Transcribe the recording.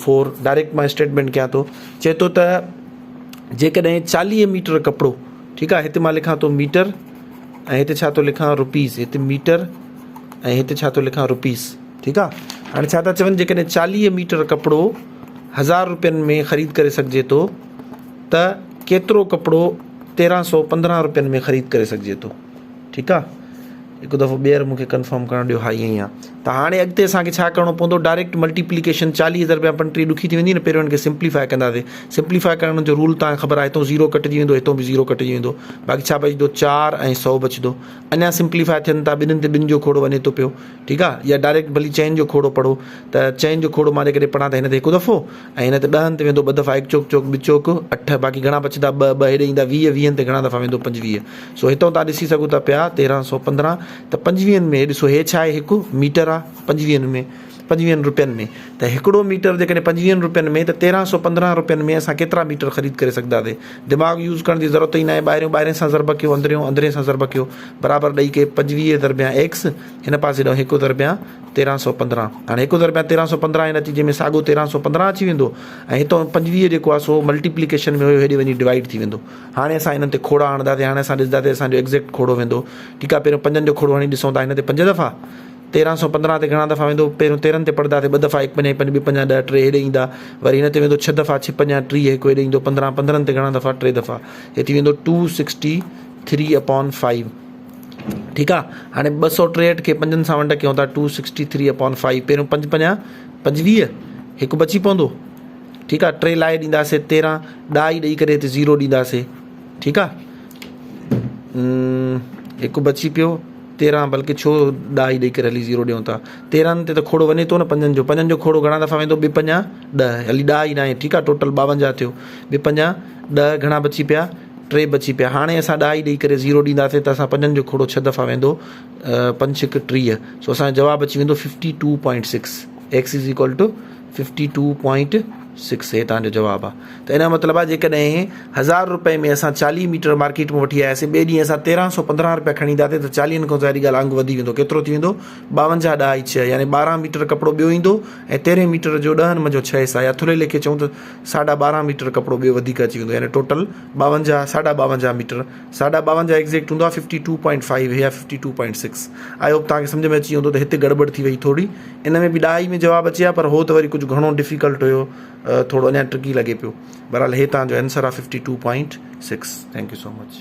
Four direct مان statement ڪيان ٿو چئي ٿو ته جيڪڏهن 40 ميٽر ڪپڙو ٺيڪ آهي هتي مان لکان ٿو ميٽر ۽ هتي ڇا ٿو لکان روپيز هتي ميٽر ۽ هتي ڇا ٿو لکان روپيز ٺيڪ آهي هاڻي ڇا ٿا چون جيڪڏهن 40 ميٽر ڪپڙو 1000 روپين ۾ خريد ڪري سگهجي ٿو ته ڪيترو ڪپڙو 1315 روپين ۾ خريد ڪري سگهجي ٿو ٺيڪ آ هڪ دفعو ٻيهر مونکي ڪنفرم ڪرڻ ڏيو ها ائين ئي آ ته هاڻي اڳتي اسان کي ڇا ڪرڻو پوندو ڊائريڪٽ ملٽيپليڪيشن 40 ضرب 35 ڏکي ٿي ويندي نه پهريون ان کي سمپليفائي ڪنداسي سمپليفائي ڪرڻ جو رول توهان کي خبر آهي هتون زيرو ڪٽجي ويندو هتون به زيرو ڪٽجي ويندو باقي ڇا بچندو 4 ۽ 100 بچندو اڃا سمپليفائي ٿين ٿا ٻنهن تي ٻن جو کوڙو وڃي ٿو پيو ٺيڪ آ يا ڊائريڪٽ ڀلي چئن جو کوڙو پڙهو ته چئن جو کوڙو مان جيڪڏهن پڙهان ته هن تي هڪ دفعو ۽ هن تي ڏهن تي ويندو ٻه دفعا هڪ چوڪ چوڪ ٻه چوڪ اٺ باقي گهڻا بچندا ٻه ٻه هيڏي ايندا 20 ويهن تي گهڻا دفعا ويندو 25 سو هتان تان ڏسي سگهو ٿا پيا 1315 ته پنجويهن ۾ ڏسو هي ڇا آهي هڪ ميٽر آ پنجويهن ۾ پنجويهن روپين ۾ ته هڪڙو ميٽر جيڪڏهن پنجويهن روپين ۾ ته 1315 روپين ۾ اسان ڪيترا ميٽر خريد ڪري سگهنداسي دماغ يوز ڪرڻ جي ضرورت ئي ناهي ٻاهريون ٻاهرين سان ضرب ڪيو اندريون اندرين سان ضرب ڪيو برابر ڏئي ڪي 25 ضربيان ايڪس هن پاسي ڏانهن هڪ ضربيان 1315. هاڻي هڪ ضربيان 1315 جي نتيجي ۾ ساڳو 1315 اچي ويندو ۽ هتان 25 جيڪو آهي سو ملٽيپليڪيشن ۾ هيو هيڏي وڃي ڊوائيڊ ٿي ويندو. هاڻي اسان انهن تي کوڙا هڻنداسين. هاڻي اسان ڏسنداسين اسان جو ايگزيڪٽ کوڙو ويندو. ٺيڪ آهي پهريون پنجن جو کوڙو هڻي ڏسون ٿا هن تي پنج دفعا 1315 تي گهڻا دفعا ويندو پهريون تيرهن تي پڙهنداسين ٻه دفعا هڪ پنجا پنج ٻه پنجا ڏهه ٽي هيڏي ايندا وري هن تي ويندو ڇهه دفعا ڇهه پنجا 30 هڪ هيڏي ايندو 15 15 تي گهڻا دفعا ٽي دفعا هي ٿي ويندو two sixty three upon five. ٺيڪ آ هاڻي 263 کي پنجن سان ونڊ ڪيون ٿا two sixty three upon five پهريون پنج پنجا 25 هڪ بچي پوندو ٺيڪ آ ٽي لاهي ڏينداسي 13 ڏهائي ڏئي ڪري هتي زيرو ڏينداسي ٺيڪ آ هڪ بچي پيو 13 بلڪه ڇو ڏهائي ڏئي ڪري هلي زيرو ڏيون ٿا 13 تي ته کوڙو وڃي ٿو نه پنجن جو پنجن جو کوڙو گهڻا دفعا ويندو ٻه پنجا 10 هلي ڏهائي ناهي ٺيڪ آ ٽوٽل 52 ٿيو ٻه پنجا 10 گهڻا بچي پيا ٽي بچي پيا. هاڻي اسان ڏهائي ڏئي ڪري زيرو ڏينداسين ته اسان پنجن جو کوڙو ڇهه دفعا ويندو پنج ڇڪ 30 سو اسان جو جواب اچي ويندو fifty two point six X is equal to fifty two point six هي توهان جو جواب آهي ته ان جو مطلب آهي جيڪڏهن هزار روپئي ۾ اسان 40 ميٽر مارڪيٽ مان وٺي آياسين ٻئي ڏينهن اسان 1315 روپيا کڻي اينداسين ته چاليهن کان ظاهري ڳالهه انگ وڌي ويندو ڪيترو ٿي ويندو ٻاونجاهه ڏهائي ڇهه يعني 12 ميٽر ڪپڙو ٻيو ايندو ۽ تيرهين ميٽر جو ڏهن منجهو ڇهه حصا يا ٿلهي ليکي چئون ته ساڍا 12 ميٽر ڪپڙو ٻيو وڌيڪ اچي ويندو يعني ٽوٽل ٻاونجاهه ساڍا ٻاونجاهه ميٽر ساڍا ٻاونجاهه ايگزيڪٽ هوندو آهي ففٽي ٽو پوائنٽ فائيو يا fifty two point six I hope توهان کي سمجهه ۾ اچي ويو هوندو ته هتي گڙٻڙ ٿي وئي ٿوري ان ۾ به ڏهائي ۾ جواب اچي ها پر هو ته وري ڪجهه گهڻو ڊفيڪلٽ هيو ٿورو اڃا ٽرڪي لڳي پيو بهرحال هي توهان جو آنسر آهي fifty two point six thank you so much.